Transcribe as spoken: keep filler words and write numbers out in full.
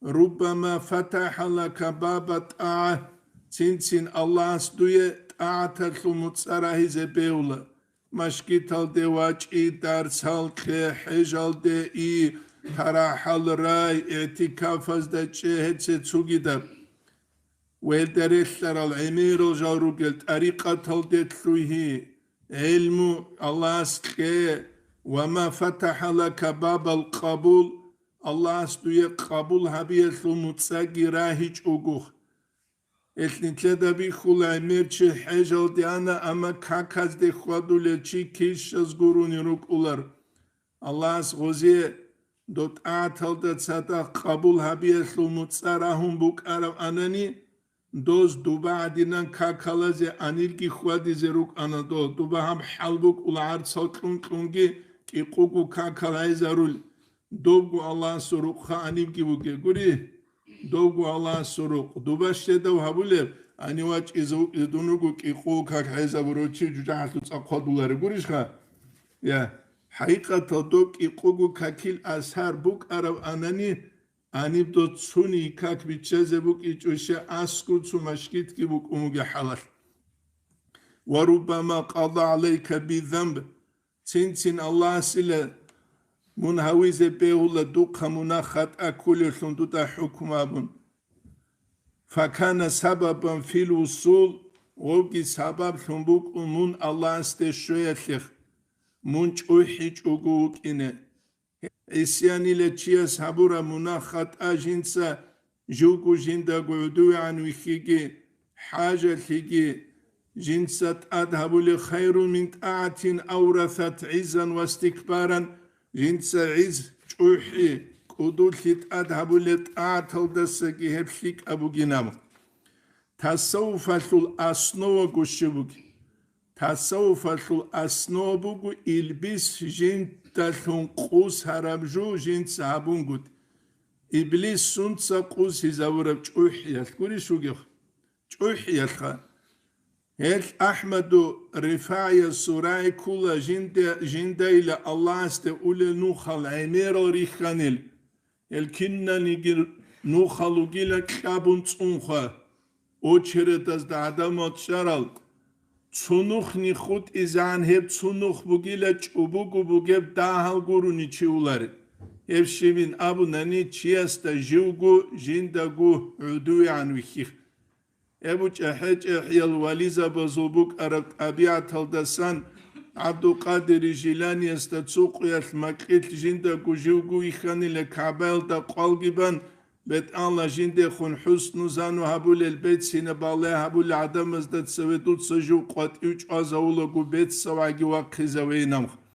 Руббама фатахӀа лака баба тӀагӀа, цин-цин Аллагьас дуе тӀагӀаталъул муцӀа рагьизе бегьула. Машгиталде вачӀи, дарсал кье, хӀежалде и, тарахӀал рай, игӀтикафазда чӀе гьеце цугидаб. Велда релълъарал гӀемерал жал ругел тӀарикъаталде лъугьи, гӀелму Аллагьас кье, ва ма фатахӀа лака бабал къабул, Аллагьас дуе къабул гьабиялъул муцӀаги рагьичӀогох. Гьелъ нилъеда бихьула, гӀемер чи хӀежалде ана, амма каказде хьвадулел чи килщаз гурони рукӀулар. Аллагьас гъозие дов тӀагӀаталда цадахъ къабул гьабиялъул муцӀа рагьун букӀараб анани, доз дуба гӀадинан какалазе анилги хьвадизе рукӀана дов. Дуба гьаб хӀал букӀула гӀарцал кьун-кьунги кӀикъуго какал гьайзарул, добго Аллагьасул рукъха анибги бугеб гури. Добго Аллагьасул рукъ. Дуба щедав гьабулеб, ани вачӀизе вукӀизе дун руго кӀикъуго как гьайзабурав чи жужахӀалъув цӀа хъвадулареб гурищха? Я, хӀакъикъатал доб кӀикъуго какил асар букӀараб анани, гьаниб дос цуни как биччазе букӀичӀо, щай аскӀов цо машгитги букӀун бугеб хӀалалъ. Ва руббама къада гӀалайка бизанб, цин-цин Аллагьасила мун гьавизе бегьула духъа мунагь-хатӀа кколевлъун дуда хӀукму абун. Факана сабабан фил вусул, гъобги сабаблъун букӀун мун Аллагьасде щвеялъе, мун чӀухӀичӀого вукӀине. ГӀисянила чияс гьабураб мунагь-хатӀа жинца живго жиндаго гӀодовегӀан вихьиги, хӀажалъиги жинца тӀад гьабулеб, хайрун мин тӀагӀатин аврасат гӀиззан ва стикбаран, жинца гӀиз, чӀухӀи, кӀудулъи тӀад гьабулеб тӀагӀаталдасаги гьеб лъикӀаб бугинаб. Тасаввуфалъул основаго щиб бугеб? Тасаввуфалъул основа буго илбис жиндалъун къус гьараб жо жинца гьабунгут. Иблис сунца къусизавураб? ЧӀухӀиялъ гурищ вугев? ЧӀухӀиялъха. Гьел АхӀмаду РифагӀиясул рагӀи ккола жинда-, жиндайила Аллагьасде улел нухал гӀемерал рихьанил. Гьел кинаниги нухал ругила кьабун цӀунха, очередазда гӀадамал чӀарал. Цо нухни хутӀизегӀан гьеб цо нух бугила чӀобого бугеб дагьал гурони чи улареб. Гьеб щибин абунани, чиясда живго жиндаго гӀодовегӀан вихьихъ. ГьебучӀа хӀечӀехӀиял вализабазул букӀараб тӀабигӀаталдасан ГӀабдулкъадир Жиланиясда цо къуялъ макьилъ жиндаго живго вихьанила КагӀбаялда къвалги бан, бетӀалла жиндехун хӀусну зану гьабулел, бецина балагь гьабулел гӀадамазда цеве дуца жив къватӀив чӀвазавулаго бецаваги вахъизавейинамха.